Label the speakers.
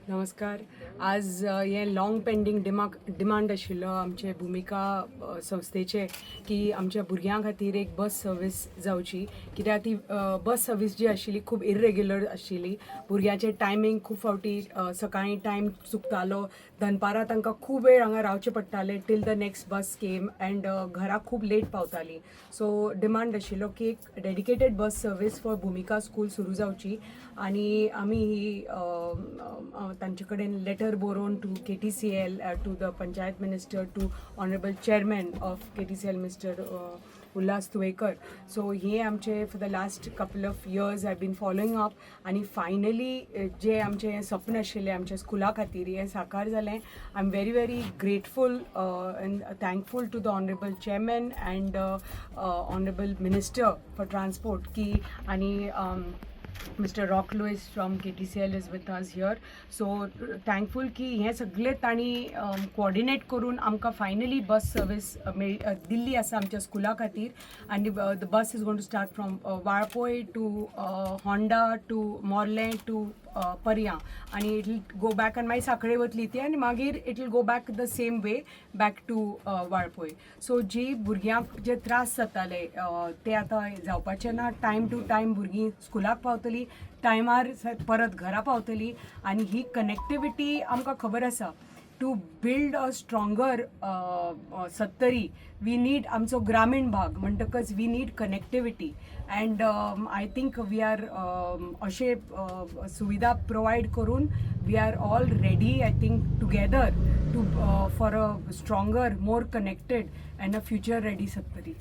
Speaker 1: नमस्कार. आज हें लाँग पेंडींग डिमांड आशिल्लो आमचे भुमिका संस्थेचे की आमच्या भुरग्यां खातीर एक बस सर्वीस जावची, कित्याक ती बस सर्वीस जी आशिल्ली खूब इरेग्युलर आशिल्ली. भुरग्यांचे टायमींग खूब फावटी सकाळीं टायम चुकतालो, दनपारां तांकां खूब वेळ हांगा रावचें पडटालें till the next bus came and घरा खूब लेट पावतालीं. सो डिमांड आशिल्लो की एक dedicated bus service for Bhumika school सुरू जावची आनी आमी ही तांचे कडेन लेटर बरोवन to KTCL, to the panchayat minister, to honourable chairman of KTCL, Mister Ulhas Tuyenkar. So हे आमचे for the last couple of years I been following up आनी फायनली जे आमचें हें सपन आशिल्लें आमच्या स्कुला खातीर, हें साकार जालें. I am very very grateful and thankful to the honourable chairman and honourable minister for transport की आनी Mister Rock Lewis from KTCL is with us here. So thankful की हें सगळें तांणी कोऑर्डिनेट करून आमकां फायनली बस सर्वीस मेळ दिल्ली आसा आमच्या स्कुला खातीर. आनी the bus is going to start from Valpoi to Honda to Morlem to Parya आनी it will go back आनी मागीर साखळे वतली ती आनी मागीर it will go back the same way back to Valpoi. So जी भुरग्यांक जे त्रास जाताले ते आतां जावपाचे ना. टायम टू टायम भुरगीं स्कुलाक पावतलीं, टायमार परत घरा पावतलीं. आनी ही कनेक्टिविटी आमकां खबर आसा, to build a stronger Sattari we need आमचो ग्रामीण भाग म्हणटकच we need connectivity and I think we are अशे सुविधा प्रोवायड करून we are all ready, I think, together to for a stronger, more connected and a future ready Sattari.